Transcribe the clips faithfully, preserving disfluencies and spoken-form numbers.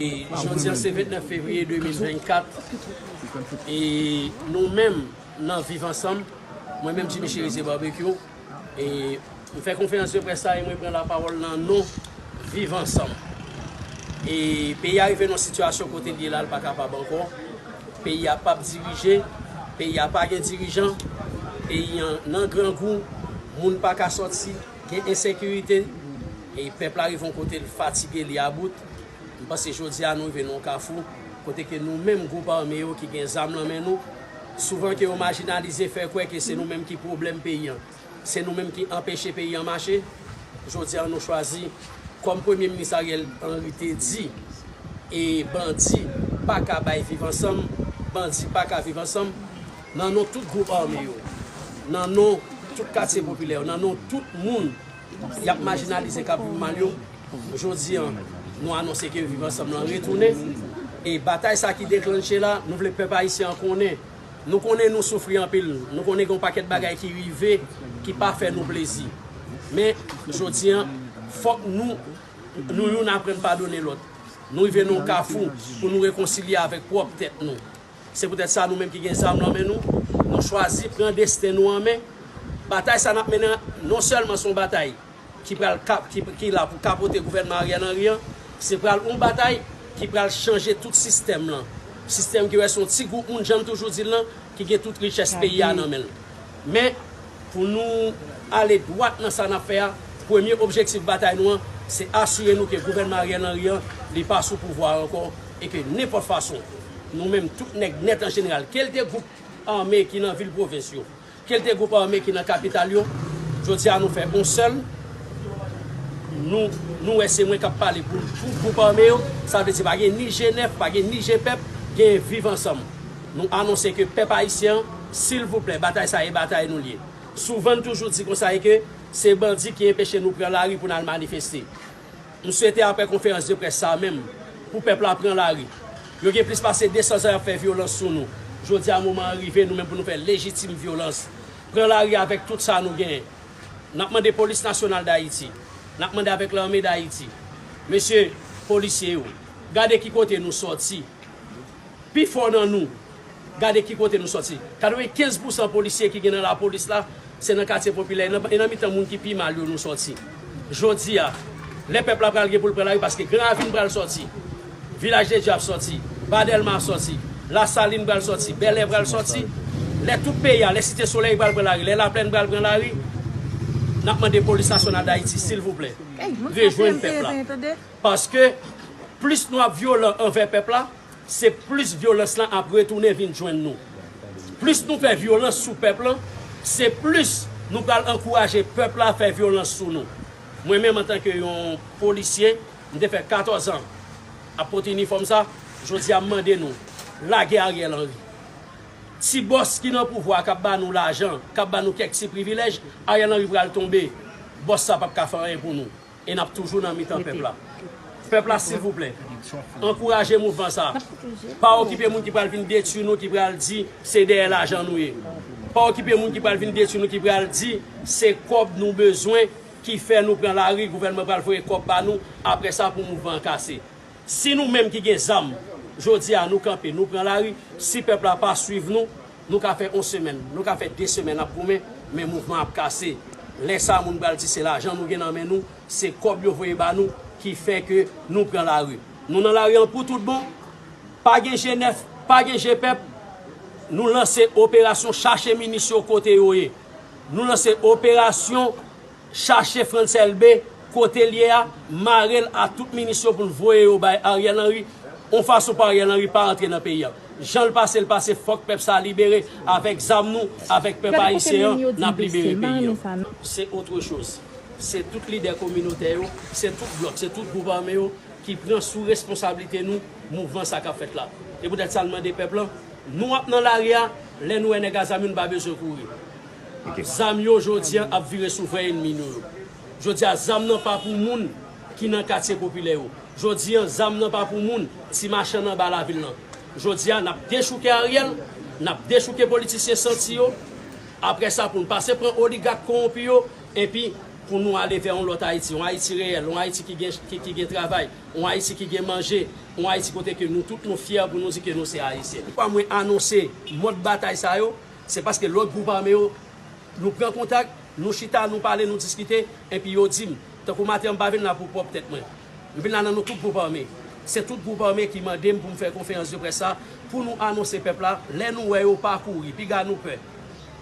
E jodi a se vennèf fevriye de mil vennkat. E nou menm nan Viv Ansanm, mwen menm Jimmy Chérizier Barbecue, e m fè konferans de près sa e mwen pran lapawòl nan non Viv Ansanm. E peyi a rive nan sitiyasyon kote l ye la, l pa kapab ankò. Peyi a p ap dirije, peyi a pa gen dirijan, peyi an nan grangou, moun pa ka sòti, gen ensekirite, e pèp la rive yon kote l fatige, li about. M panse jodi a nou rive nan yon kafou, kote ke nou menm gwoup ame yo ki gen zam nan men nou, souvan ke yo majinalize, fè kwè ke se nou menm ki pwoblèm peyi an, se nou menm ki anpeche peyi an mache. Jodi a nou chwazi, kòm Premye Minis Ariel Henry te di, e bandi pa ka bay Viv Ansanm, bandi pa ka viv ansanm, nan non tout gwoup ame yo, nan non tout katye popilè yo, nan non tout moun y ap majinalize, k ap viv mal yo. Jodi a, nou anonse ke Viv Ansanm lan retounen. E batay sa ki deklanche la, nou vle pèp ayisyen an konnen. Nou konnen nou soufri anpil. Nou konnen gen yon pakèt bagay ki rive, ki pa fè nou plezi. Men, jodi a, fòk nou, nou youn aprann padone lòt. Nou rive nan yon kafou pou nou rekonsilye avèk pwòp tèt nou. Se poutèt sa, nou menm ki gen zam nan men nou, nou chwazi pran desten nou an men. Batay sa n ap mennen an, non sèlman se yon batay ki pral kap, ki, ki la pou kapote gouvènman Ariel Henry an, se pral yon batay ki pral chanje tout sistèm lan. Sistèm ki wè se yon ti gwoup moun, jan m toujou di l lan, ki gen tout richès peyi a nan men l. Men, pou nou ale dwat nan sa n ap fè a, premye objektif batay nou an, se asire nou ke gouvènman Ariel Henry an, li pa sou pouvwa a ankò, e ke nenpòt fason, nou menm tout nèg nèt an jeneral, kèlke gwoup ame ki nan vil pwovens yo, kèlke gwoup ame ki nan kapital yo, jodi a nou fè yon sèl. Nou, nou wè se mwen k ap pale pou tout gwoup ame yo. Sa vle di pa gen ni G nèf, pa gen ni G pèp, gen Viv Ansanm. Nou anonse ke pèp ayisyen an, silvouplè, batay sa e batay nou l ye. Souvan n toujou di konsa e ke se bandi ki enpeche nou pran lari pou n al manifeste. M swete apre konferans de près sa menm, pou pèp la pran lari. Yo gen plis pase de san zan y ap fè vyolans sou nou. Jodi a moman an rive nou menm pou nou fè lejitim vyolans. Pran lari avèk tout sa nou genyen. N ap mande Polis Nasyonal Dayiti. N ap mande avèk Lame Dayiti. Mesye polisye yo, gade ki kote nou sòti. Pifò nan nou, gade ki kote nou sòti. Katrevenkenz pousan polisye ki gen nan lapolis la, se nan katye popilè, e nan, e nan mitan moun ki pi mal yo nou sòti. Jodi a, lè pèp la pral gen pou l pran lari, paske Gran Ravin pral sòti, Vilaj de Dye ap sòti, Ba Dèlma ap sòti, Lasalin pral sòti, Bèlè pral sòti. Lè tout peyi a, lè Site Solèy pral pran lari, lè Laplèn pral pran lari, n ap mande Polis Nasyonal Dayiti, silvouplè, rejwenn pèp la. Paske plis nou ap vyolan anvè pèp la, se plis vyolans lan ap retounen vin jwenn nou. Plis nou fè vyolans sou pèp lan, se plis nou pral ankouraje pèp la fè vyolans sou nou. Mwen menm, antanke yon polisye, m te fè katòz an ap pote inifòm sa, jodi a m mande nou, lage Ariel Henry. Ti bòs ki nan pouvwa k ap ba nou lajan, k ap ba nou kèk ti privilèj, Ariel Henry pral tonbe, bòs sa p ap ka fè anyen pou nou. E n ap toujou nan mitan pèp la. Pèp la, silvouplè, ankouraje mouvman sa. Pa okipe moun ki pral vin detwi nou, ki pral di se dèyè lajan nou ye. Pa okipe moun ki pral vin detwi nou, ki pral di se kòb nou bezwen ki fè nou pran lari, gouvènman pral voye kòb ba nou, apre sa pou mouvman an kase. Si nou menm ki gen zam, jodi a nou kanpe, nou pran lari, si pèp la pa swiv nou, nou ka fè yon semèn, nou ka fè de semèn ap goumen, men mouvman ap kase. Lè sa a, moun pral di se lajan nou gen nan men nou, se kòb yo voye ba nou ki fè ke nou pran lari. Nou nan lari an pou tout bon, pa gen G nèf, pa gen G pèp, nou lanse operasyon chache minis yo kote yo ye. Nou lanse operasyon chache Frantz Elbé kote l ye a, mare l a tout minis yo pou l voye yo bay Ariel Henry, yon fason pou Ariel Henry pa rantre nan peyi a. Jan l pase, l pase, fòk pèp sa a libere, avèk zam nou, avèk pèp ayisyen an, n ap libere peyi a. Se autre chose. Se tout lidè kominotè yo, se tout blòk, se tout gwoup ame yo ki pran sou responsablite nou mouvman sa k ap fèt la. E poutèt sa n mande pèp lan, nou ap nan lari a, lè nou wè nèg a zam yo, nou pa bezwen kouri. Zam yo jodi a ap vire sou vrè ènmi nou yo. Jodi a zam nan pa pou moun ki nan katye popilè yo. Jodi a zam nan pa pou moun ti machann anba lavil lan. Jodi a n ap dechouke Ariel, n ap dechouke politisyen santi yo. Apre sa pou n pase pran oligak kowonpi yo, epi pou nou ale vè yon lòt Ayiti, yon Ayiti reyèl, yon Ayiti ki gen, ki, ki gen travay, yon Ayiti ki gen manje, Yon Ayiti kote ke nou tout nou fyè pou nou di ke nou se Ayisyen. Poukwa mwen anonse mòd batay sa yo? Se paske lòt gwoup ame yo, nou pran kontak, nou chita, nou pale, nou diskite, epi yo di m, tankou maten an, m pa vin la pou pwòp tèt mwen. M vin la nan non tout gwoup ame. Se tout gwoup ame ki mande m pou m fè konferans de près sa, pou nou anonse pèp la, lè nou wè yo pa kouri, piga nou pè.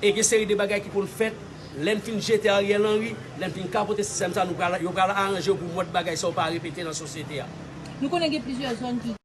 E gen seri de bagay ki konn fèt, lè n fin jete Ariel Henry, lè n fin kapote sistèm sa, nou pral, yo pral aranje yo pou mòd bagay sa yo pa repete nan sosyete a. Nou konnen gen plizyè zòn ki